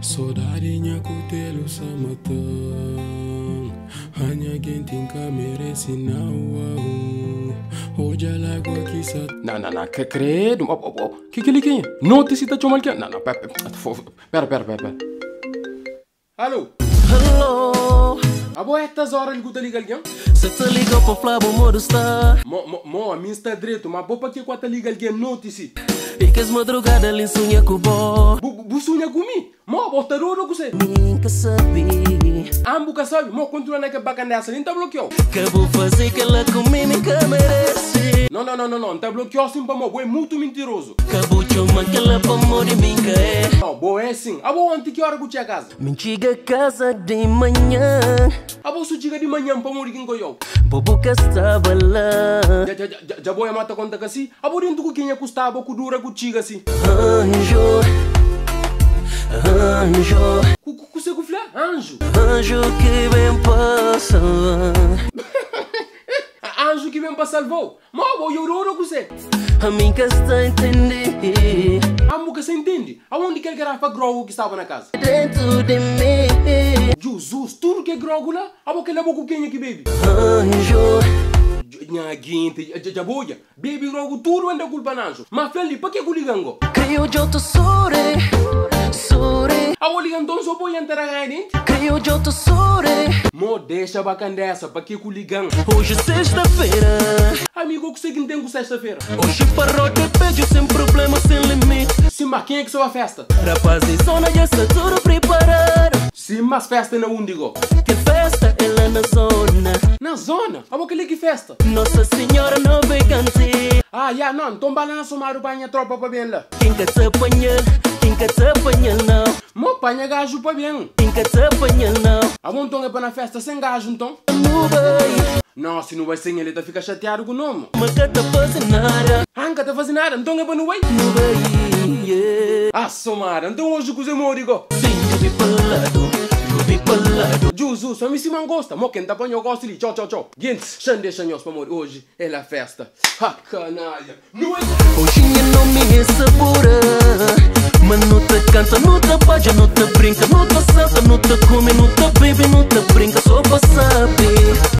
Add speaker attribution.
Speaker 1: Sodadi nha kutelu sa matan. A nha genti N ka meresi nau au. Odja lagua ki sa.
Speaker 2: Na na na kredu oh oh oh ki keli kenha noti si ta txomal ken na na pera pera pera pera alo.
Speaker 3: Alô.
Speaker 2: Abo é tas ora li ku ta liga algen?
Speaker 3: Sa ta liga pa fla bo modu sta.
Speaker 2: Mo mo mo ami sta dretu ma bo pa ke ku a ta liga algen noti si?
Speaker 3: I kes madrugada li n'sunha ku bo.
Speaker 2: Bu bu sunha ku mi? Mo bo sta dodu ku se?
Speaker 3: Mi n'ka sabe.
Speaker 2: An bu ka sabe? Mo kontinua na ke bakandesa li n'ta blokiau.
Speaker 3: Ka bu faze kela ku mi mi n'ka merese.
Speaker 2: No no no no no n'ta blokiau sin pamo bo é mutu mintirozu.
Speaker 3: Ka bu txoman kela pamodi mi n'ka é.
Speaker 2: No bo é sin. Abo onti ki ora ku txia kaza?
Speaker 3: Mi n'txiga kaza di manhan.
Speaker 2: Abo su txiga di manhan pamodi ki n'ka oiau?
Speaker 3: Bo bu ka staba la.
Speaker 2: Dja dja dja dja bo é mata konta ka si? Abo dentu ku kenha ku staba ku dura ku txiga si?
Speaker 3: Anju, anju.
Speaker 2: Ku ku kuse ku fla? Anju.
Speaker 3: Anju ki ben pa salva-m.
Speaker 2: Anju ki ben pa salva-u? Ma abo oiau dodu o kuse?
Speaker 3: Ami n'ka sta intende.
Speaker 2: Amo bu ka sta intende? Aonde kel garafa grogu ki staba na kaza?
Speaker 3: Dentu di mi.
Speaker 2: Juzus, tudu ke grogu la? Abo kel la bo ku kenha ki bebe?
Speaker 3: Anju.
Speaker 2: Nha genti, dja bo odja? Bebe grogu tudu anda kulpa na anju. Ma fla li, pa ke ku liga ngo?
Speaker 3: Kre odja otu suri, suri.
Speaker 2: Abo liga nton so bo yanta raganha denti?
Speaker 3: Kre odja otu suri.
Speaker 2: Mo dexa bakandesa, pa ke ku ligan?
Speaker 3: Oji sexta-fera.
Speaker 2: Amigo, kuse ki N ten ku sexta-fera?
Speaker 3: Oji parote bedju sen problema, sen limiti.
Speaker 2: Sim, ma kenha ki sta ba festa?
Speaker 3: Rapaz di zona dja sta tudu priparadu.
Speaker 2: Sim, mas festa é na undi go?
Speaker 3: Kel festa é la na zona.
Speaker 2: Na zona? Abo kel-li ki festa?
Speaker 3: Nossa Senhora Navegante.
Speaker 2: Ah, ya, no, nton ba la na Somadu panha tropa pa ben la.
Speaker 3: Ken ka ta panha-l, ken ka ta panha-l nau.
Speaker 2: Mo panha gaju pa ben.
Speaker 3: Ken ka ta panha-l nau.
Speaker 2: Abo nton é pa na festa sen gaju nton?
Speaker 3: Nu bai.
Speaker 2: No, si nu bai sen el, el ta fika xatiadu ku no, mo.
Speaker 3: Ma ka ta faze nada.
Speaker 2: Ah, N ka ta faze nada, nton é pa nu bai?
Speaker 3: Nu bai, yeah.
Speaker 2: Ah, somada, nton oji kuzê modi go?
Speaker 3: Sin djubi pa ladu, djubi pa ladu.
Speaker 2: Juzus, ami sima N gosta, mo ken ta panha o gosi li, txau, txau, txau. Gentis, xa N dexa nhos pamodi oji é la festa. Ha, kanalha, nu bai.
Speaker 3: Oji nha nomi é Sabura. Ma nu ta kanta, nu ta badja, nu ta brinka, nu ta salta, nu ta kume, nu ta bebe, nu ta brinka, so pa sabe.